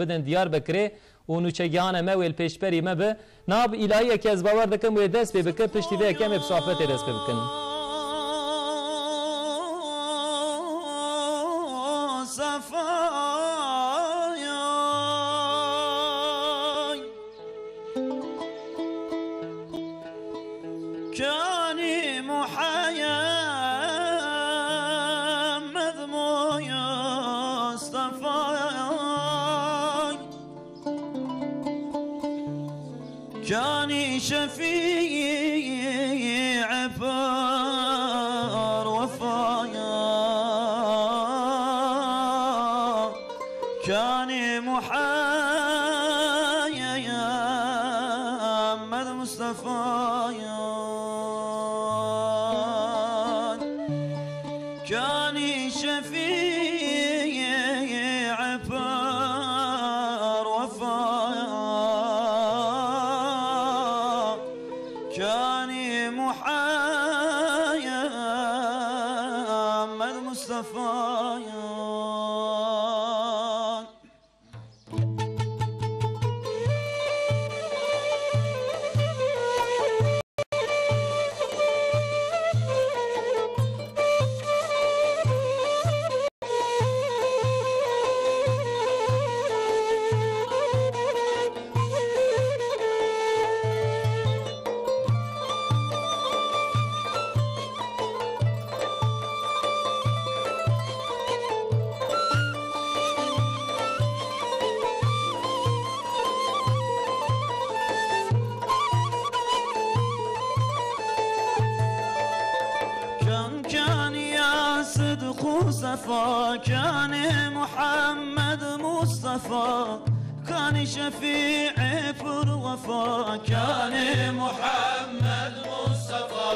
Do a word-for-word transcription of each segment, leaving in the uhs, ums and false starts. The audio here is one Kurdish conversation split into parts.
bidin Diyarbekirê û nûçegihane me wê li pêşberî me bi. Niha bi îlahiyekê ez bawer dikim wê dest pê bike, piştî vê yekê em ê bi sohbetê dest pê bikin. Kanî Muhammed Mustafa, kanî şefî pir wefa, kanî Muhammed Mustafa, kanî şefî pir wefa, kanî Muhammed Mustafa. Kan, kan ya Sidq û Sefa, kanê Muhammed Mustafa, kanî şefî pir wefa, kanê Muhammed Mustafa,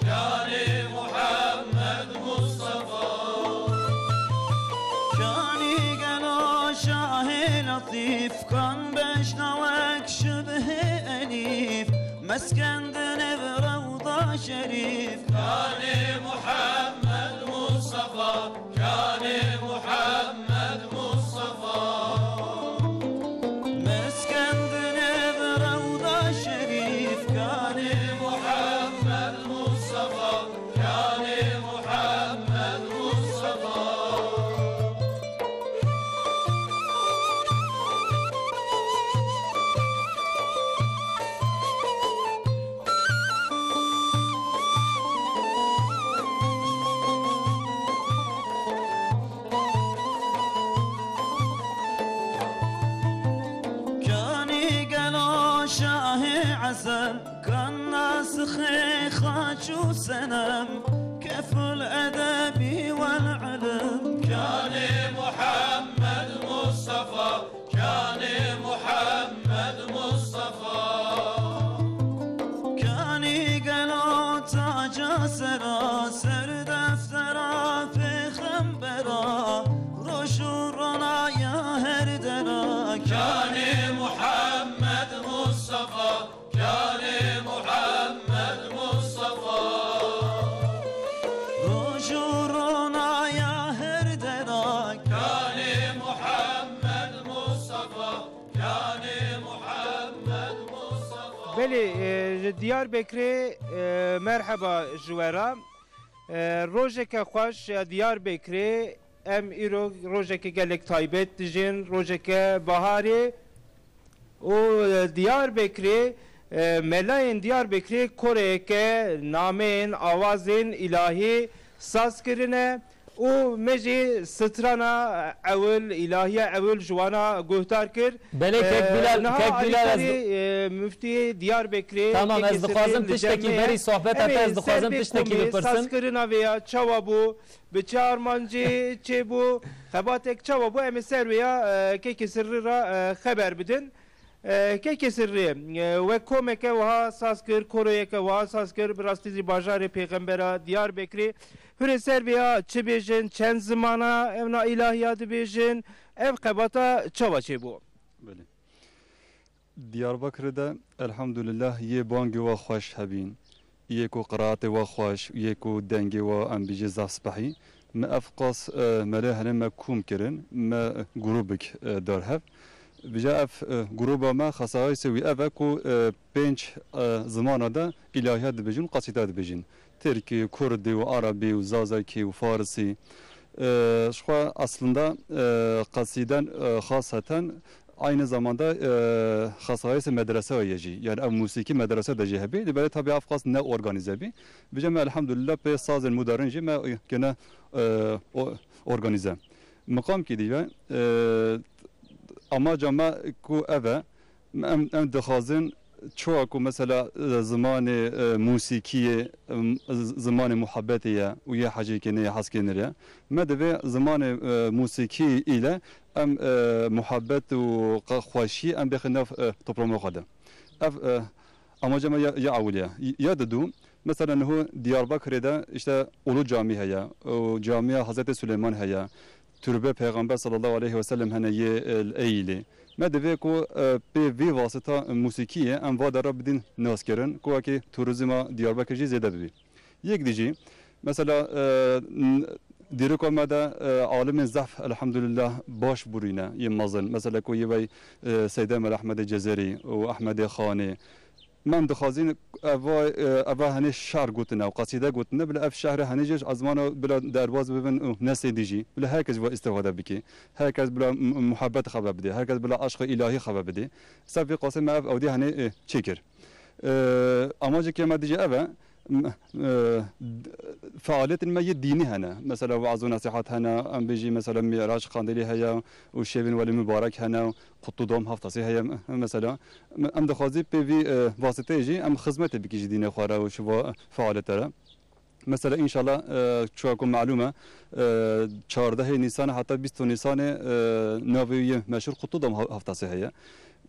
kanê Muhammed Mustafa. Kanî gelo Şahê Letîf, kan beşna wek şibhê Elîf, meskendin ev Rewda Şerîf. Kanê Muhammed Mustafa, kanê Muhammed Mustafa. Meskendin ev Rewda Şerîf, kanê Muhammed Mustafa, kanê Muhammed Mustafa. Kanî gelo Şahê Ezel, kan nasixê xaç û senem, keful edebî wel ilim. Kanê Muhammed Mustafa, kanê Muhammed Mustafa. Kanî gelo taca sera, ser deftera pêxembera, roj û ronaya her dera. Kanê Muhammed Mustafa, kanê Muhammed Mustafa. Roj û ronaya her dera. Kanê Muhammed Mustafa, kanê Muhammed Mustafa. Belê, e, ji Diyarbekirê, e, merheba ji we re. E, rojeke xweş ya Diyarbekirê. Em îro rojeke gelek taybet dijîn, rojeke baharê û, e, Diyarbekirê, e, melayên Diyarbekirê koreyeke nameyên awazên îlahî saz kirine û me jî strana ewil, îlahiya ewil ji wana guhdar kir. Belê, Kek E, Bilal, niha Kek Bilal, ez alîkarî, e, Muftiyê Diyarbekirê, Tamam, Kekê ez Sirrî dixwazim li cem tiştekî me ye. Berî sohbeta Em te, ê ez dixwazim ser vê tiştekî komê bipirsim. Sazkirina vê ya çawa bû? Bi çi armancê çêbû? Xebatek çawa bû? Em ê ser vê ya, e, Kekê Sirrî re, e, xeber bidin. E, Kekê Sirrî, e, we komeke wiha saz kir, koroyeke wiha saz kir, bi rastî jî bajarê pêxembera Diyarbekirê. Hûn ê ser vê ya çi bêjin? Çend zimana ew na îlahiya dibêjin? Ev xebata çawa çêbû? Belê. Diyarbakirê de elhamdulillah yê bangê wa xweş hebîn, yê ku qiraetê wa xweş, yê ku dengê wa em bêjê zaf spehî. Me ev qas, e, melê henê me kom kirin, me grûbik, e, dar hev. Vêca ev, e, grûba me xesayisê wî ev e ku, e, pênc, e, zimana de îlahiyat dibêjin û qasîde dibêjin. Tirkî, kurdî û erebî û zazakî û farisî. E, ji xwe eslinde, e, qasîden, e, xaseten aynı zamanda, e, xesayisê medreseya ye jî. Yani ev musîkî medrese de jî hebî. Lê belê tabii ev qas ne organize bî. Vêca me elhamdülillah pê sazên modern jî me gene, e, o-, organize. Miqamkî dî ve, e, amaca me ku ev e, em, em dixwazin çawa ku mesela, e, zimanê, e, musîkiyê, e, z-, zimanê muhabbetê ye û yê hecêkênê ye, hezkênê ye. Me divê zimanê, e, musîkî île em, e, muhabbet û qe-, xweşî em bêxin nav, e, toplûma xwe de. Ev, e, amaca me ya, ya ewil e. Ya didu, mesela niho Diyarbakirê de işte Ulu Camî heye û camiya Hazretî Suleyman heye. Türbe Peyxamber sallallahu aleyhi ve sellem hene yê, e, Eylî. Me divê ku, e, pê vî vasita musîkiyê em va dera bidin naskirin, ku wekî turizma Diyarbakir jî zêde bibî. Yek dî jî, mesela, e, n-, dîroka me de, e, alimên zehf elhamdülillah baş bûrîne, yê mezin. Mesela ku yê wey, e, Seyda Emel Ehmedê Cezerî û Ehmedê Xanê. Em dixwazin eva, e, eva henê şer gotine û qasîde gotine, bila ev şehre henê jî ezmana bila derbaz bibin û neslê dî jî. Bila her kes va îstîfade bike. Her kes bila m-, muhabbet xwe bidê. Her kes bila eşqê îlahî xwe bidê. Ser vê qasê me ev ewdî henê, e, çêkir. E, amacekê me dî jî ev e. M-, e, d-, fealiyetên me yê dînî hene. Mesela weaz û nesihat hene, em bêjî mesela Mîrac Qandîlî heye û şevên welî mubarek hene, Qutlu Dom Haftasî heye me-, mesela. Em, em dixwazî pê vî, e, vasiteyê jî em xizmetê bikî ji dînê xwe re û ji va fealiyete re. Mesela înşallah, e, çuwa ku malûm e, e, çardehê Nîsanê heta bîst Nîsanê, e, navê wî yê meşhûr Qutlu Dom Ha-, Haftasî heye.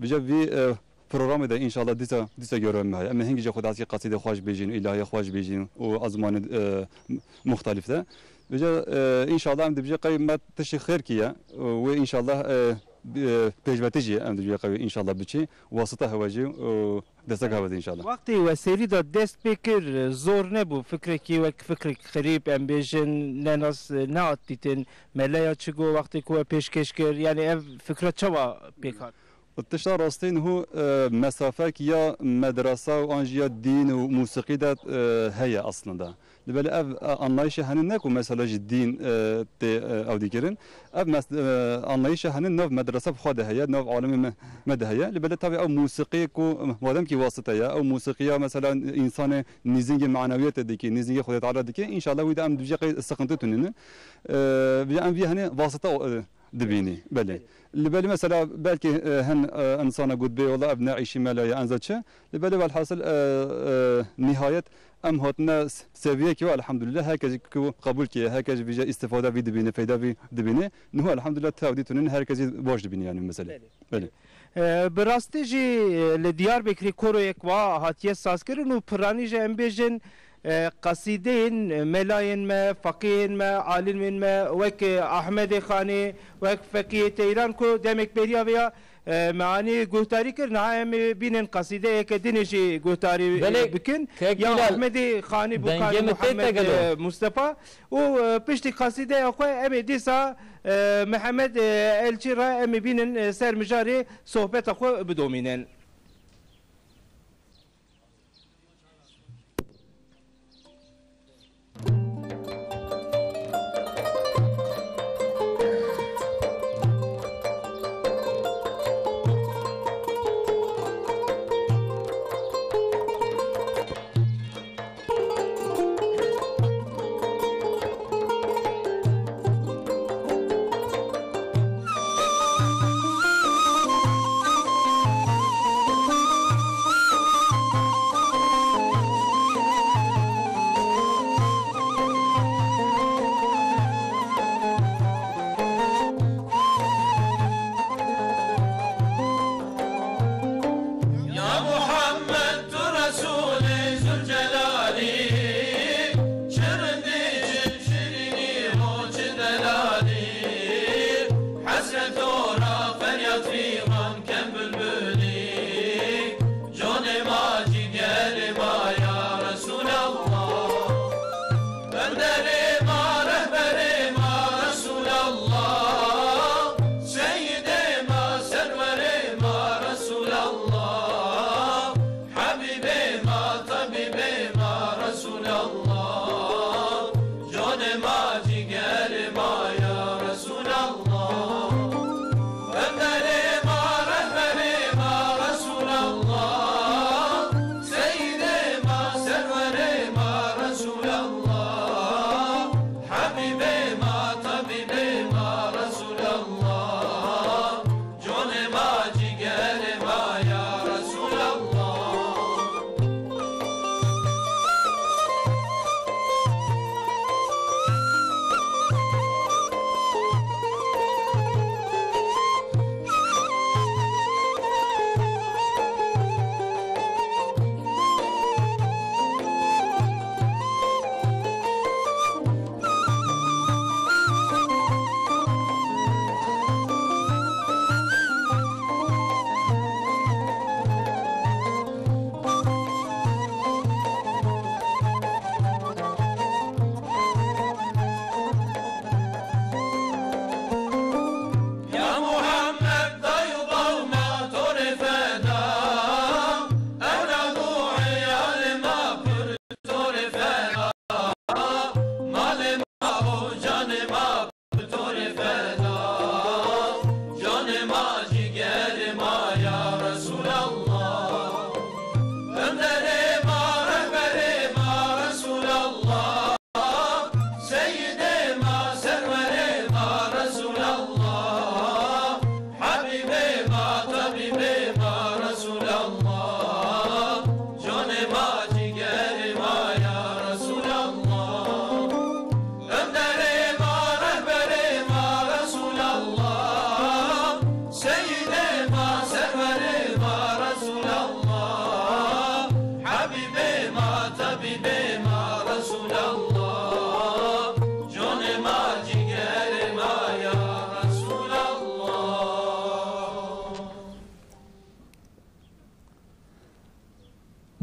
Vêca vî, e, programê de înşallah dîsa, dîsa görev me heye. Em ê hingî jî xwe destî qasîdê xweş bêjin, îlahiya xweş bêjin û ezmanê, e, muxtelîf de. Vêca, e, înşallah em dibêje qey me tiştî xêr kiriye. Wê înşallah, e, bi, e, pêşvetî jî em dibêje qey înşallah biçî. Wasita hewe jî û destek hewe de înşallah. Wextê we serî de dest pê kir, zor nebû. Fikrekî wek fikrek xerîb, em bêjin, nenas, nehat dîtin. Meleya çi got wextê ku we pêşkêş kir? Yani ev fikra çawa pêk hat? Tişta rastî niho, e, mesafek ya medresa û an jî ya dîn û musîqî de, e, heye aslında. Li belê ev, e, anlayışê henin ne ku mesela ji dîn, e, tê, e, ew dîkirin. Ev mes-, e, anlayışê henin nav medresa bi xwe de heye, nav alemê me, me de heye. Li belê tabii ew musîqî ku madem ki wasite ye, ew musîqiya mesela insanê nîzingê manewiyetê dike, nîzingê Xwedê Teala dike, înşallah wî de em dibêje qey sıkıntı tunînin. E, vêca em vî henê vasita, e, dibînî. Belê. Belê. Li belê mesela belkî, e, hin, e, insana got bê wela ev ne îşî me la ye enza çi. Li belê welhasil, e, e, nihayet em hatine s-, seviyekî we elhamdülillah. Her kes ku qebûl kiriye, her kes vîje îstîfade vî dibîne, feyda vî dibîne. Niho elhamdülillah tevdî tunin her kesî baş dibîne yani mesela. Belê. Belê. E, bi rastî jî, e, li Diyarbekirê koroyek wa hatiye sazkirin û piranî jî em bêjin, e, qasîdeyên melayên me, feqîhên me, alimên me, wek, e, Ahmedê Xanê, wek Feqiyê Teyran ku demek beriya vê ya, e, me anî guhdarî kir, niha em ê bînin qasîdeyeke dinê jî guhdarî, e, Belê, bikin. Kek Ya Bilal, Ahmedê Xanî bû dengê Kanî min tê Muhammed, te gelo? e, Mustafa û, e, piştî qasîdeya xwe em ê dîsa, e, Mihemed, e, Elçî re em ê bînin, e, ser mijarê sohbeta xwe bidomînin.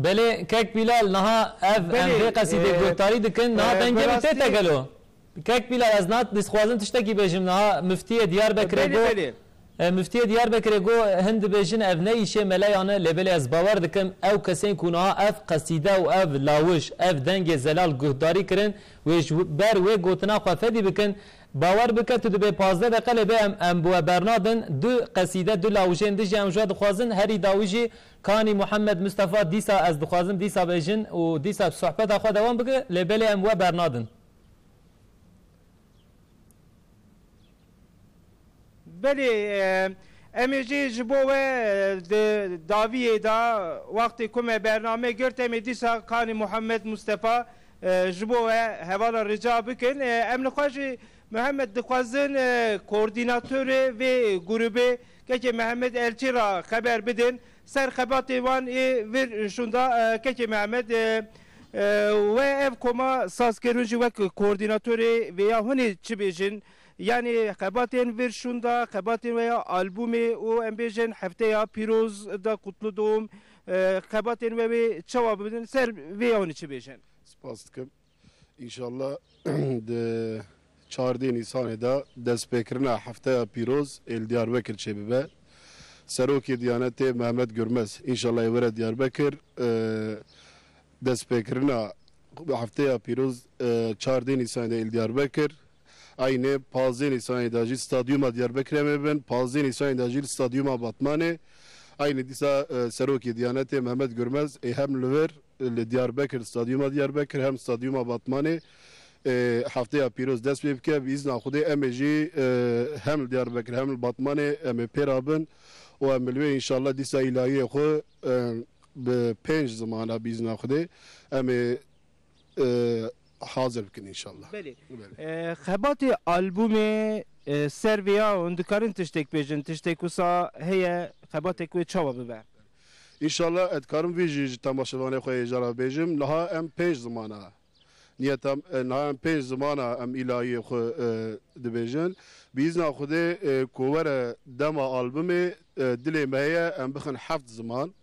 Belê, kek Bilal, niha ev em Belê, vê qesîdê e, guhdarî dikin, niha e, dengê min tête gelo? Kek Bilal, ez niha dixwazim tiştekî bêjim, niha miftiyê Diyarbekirê Belê, got, belê. E, miftiyê Diyarbekirê got, hin dibêjin ev ne îşê meleyan e, lê belê ez bawer dikim, ew kesên ku niha ev qesîde û ev lawij, ev dengê zelal guhdarî kirin, wê ji ber wê gotina xwe fedî bikin, bawer bike tu dibê pazdeh deqe lê bê em, em bi we bernadin, du qesîde, du lawijên din jî em ji we dixwazin, herî dawî jî Kanî Muhammed Mustafa dîsa ez dixwazim dîsa bêjin û dîsa sohbeta xwe dewam bike, lê belê em we bernadin. Belê, e, em ê jî ji bo we, e, di dawiyê de wextê ku me bername girt, em ê dîsa Kanî Muhammed Mustafa, e, ji bo we hevala rica bikin. E, em li xwe jî Muhammed dixwazin, e, koordînatorê vê grûbê Kekê Mehmet Elçî re xeber bidin. Ser xebatê wan ê vir şûnda, e, Kekê Mehmet, e, e, we ev koma saz kir, hûn jî wek koordînatorê vêya hûn ê çi bêjin? Yanî xebatên vir şûnda, xebatên we ya albûmê û em bêjin hefteya pîroz da kutlu doğum, e, xebatên we wê çawa bibin? Ser vêya hûn ê çi bêjin? Spas dikim. Înşallah di çardê Nîsanê de destpêkirina hefteya pîroz ê li Diyarbekir çêbibe. Serokê Diyanetê Mehmet Gurmez înşallah ê were Diyarbekir, e, destpêkirina hefteya pîroz, e, çardê Nîsanê de ê li Diyarbekir. Eynê pazdeh Nîsanê de jî stadyuma Diyarbekirê em ê bin. Pazdeh Nîsanê de jî li stadyuma Batmanê. Eynê dîsa, e, Serokê Diyanetê Mehmet Gurmez ê hem li vir li Diyarbekir, stadyuma Diyarbekir, hem stadyuma Batmanê, e, hefteya pîroz dest pê bike. Bi îzna Xwedê em ê jî, e, hem li Diyarbekir hem li Batmanê em ê pê re bin û em li wê înşallah dîsa îlahiyê xwe, e, bi pênc zimana bi îzna Xwedê em ê, e, hazir bikin înşallah. Belê. Belê. E, xebatê albûmê, e, ser vêya hûn dikarin tiştek bêjin, tiştek wisa heye, xebatek wê çawa bibe? Înşallah ez dikarim vî jî ji temaşevanê xwe hêja re bêjim. Niha em pênc zimana. Niyeta, e, niha em pênc zimana em îlahiyê xwe, e, dibêjin. Bi îzna Xwedê, e, ku were dema albumê, e, dilê me heye em bixin heft ziman.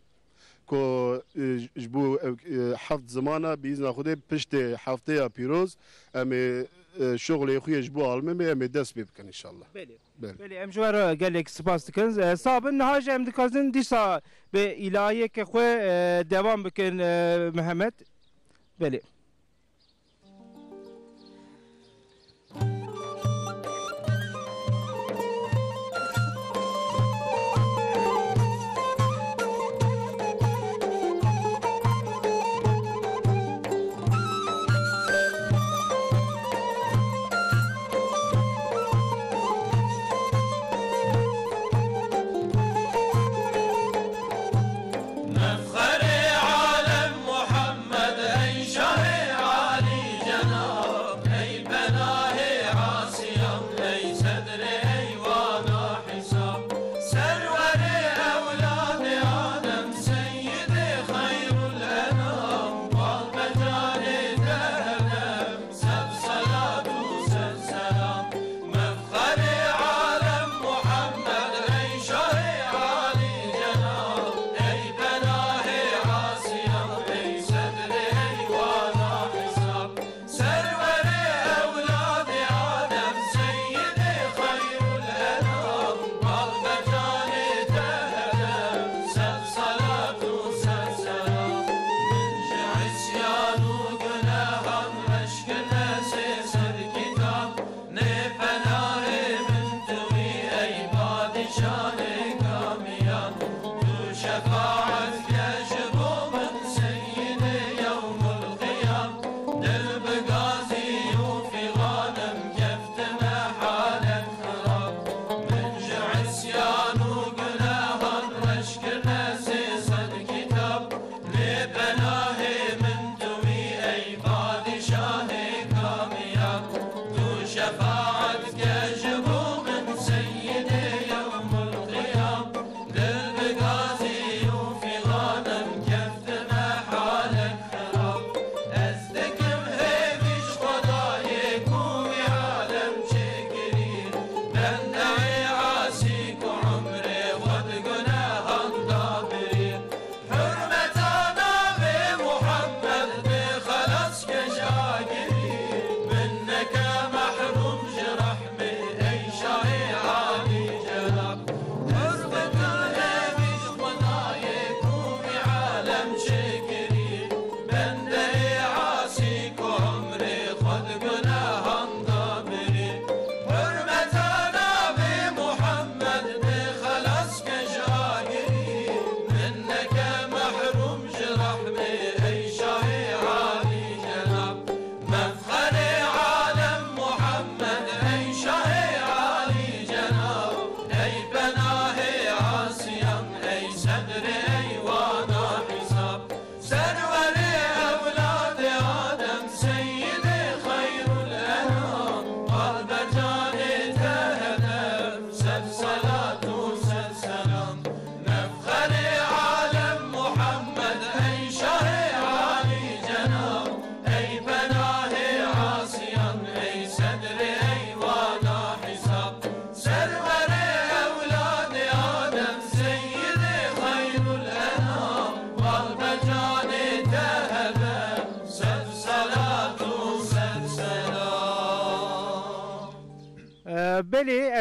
Ku, e, ji bo, e, heft zimana bi îzna Xwedê piştê hefteya pîroz em ê, e, şoxlê xwe yê ji bo albumê em ê dest pê bikin înşallah. Belê. Belê. Belê, em ji we re gelek spas dikin. E, sax bin, niha jî em dixwazin dîsa bi îlahiyeke xwe, e, dewam bikin, e, Mihemed. Belê.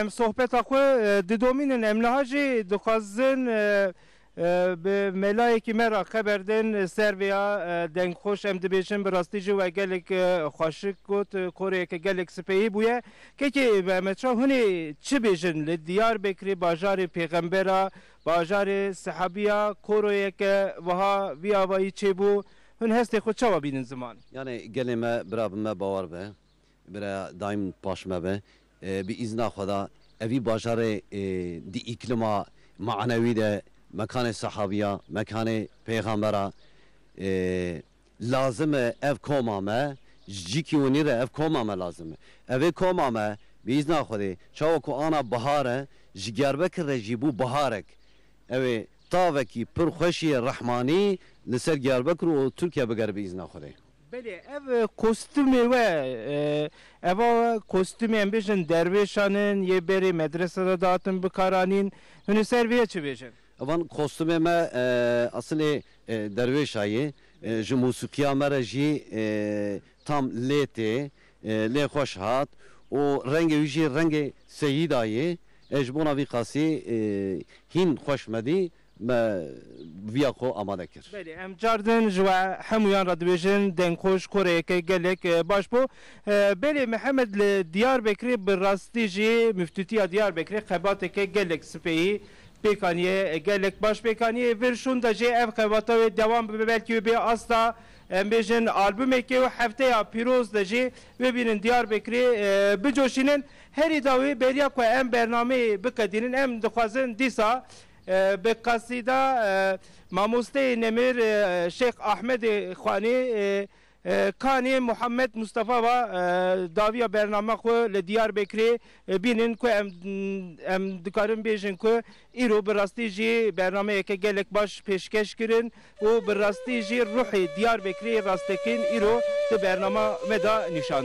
Em sohbeta xwe, e, didomînin. Em niha jî dixwazin, e, e, bi melayekî me re xeber din, ser vêya, e, dengxweş em dibêjin, bi rastî jî we gelek, e, xweşik got, e, koreyeke gelek sipeyî bûye. Kekê Mehmet Şah, hûn ê çi bêjin li Diyarbekirê, bajarê pêxembera, bajarê sehabiya, koroyeke wiha vî avayî çêbû? Hûn hestê xwe çawa bînin ziman? Yani gelê me, bira bi me bawer be. Bira daîm paş me be. E, bi îzna Xweda, evî bajarê, e, di îklima manewî de, mekanê sehabiya, mekanê pêxembera, e, lazim e ev koma me, ji cîkî winî re ev koma me lazim e. Evê koma me, bi îzna Xwedê, çawa ku ana bihar e, ji Diyarbekir re jî bû biharek. Ew ê tavekî pir xweş yê rehmanî li ser Diyarbekir û Tirkiye bigere bi îzna Xwedê. Belê, ev, e, kostûmê we, e, eva kostûmê em bêjin derwêşan in, yê berê medrese de dihatin bikaranîn. Hûn ê ser vê çi bêjin? Evan kostûmê me, e, asilê, e, derwêşa yê, e, ji mûsîqiya me re jî, e, tam lê tê, e, lê xweş hat û rengê wî jî rengê seyîda yê. E, ji bona vî qasî, e, hîn xweş me dî. Me viya xwe amade kir. Belê, em cardin ji we hemûyan re dibêjin, dengxweş, koreyeke gelek, e, baş bû. E, belê, Mihemed, li Diyarbekirê bi rastî jî Miftûtiya Diyarbekirê xebateke gelek sipeyî pêkaniye, e, gelek baş pêkaniye. Vir şûn de jî ev xebata wê dewam bibe, belkî wê bê asta, em bêjin, albumekê û hefteya pîroz de jî wê bînin Diyarbekirê, e, bicoşînin. Herî dawî beriya ku em bernameyê biqedînin, em dixwazin dîsa e, bi qasîda, e, mamosteyê nemir, e, Şêx Ahmedê Xanî, e, e, Kanî Muhammed Mustafa va, e, dawiya bername xwe li Diyarbekirê, e, bînin ku em, em dikarin bêjin ku îro bi rastî jî bernameyeke gelek baş pêşkeş kirin û bi rastî jî ruhê Diyarbekirê rastekîn îro di bernama me de nîşan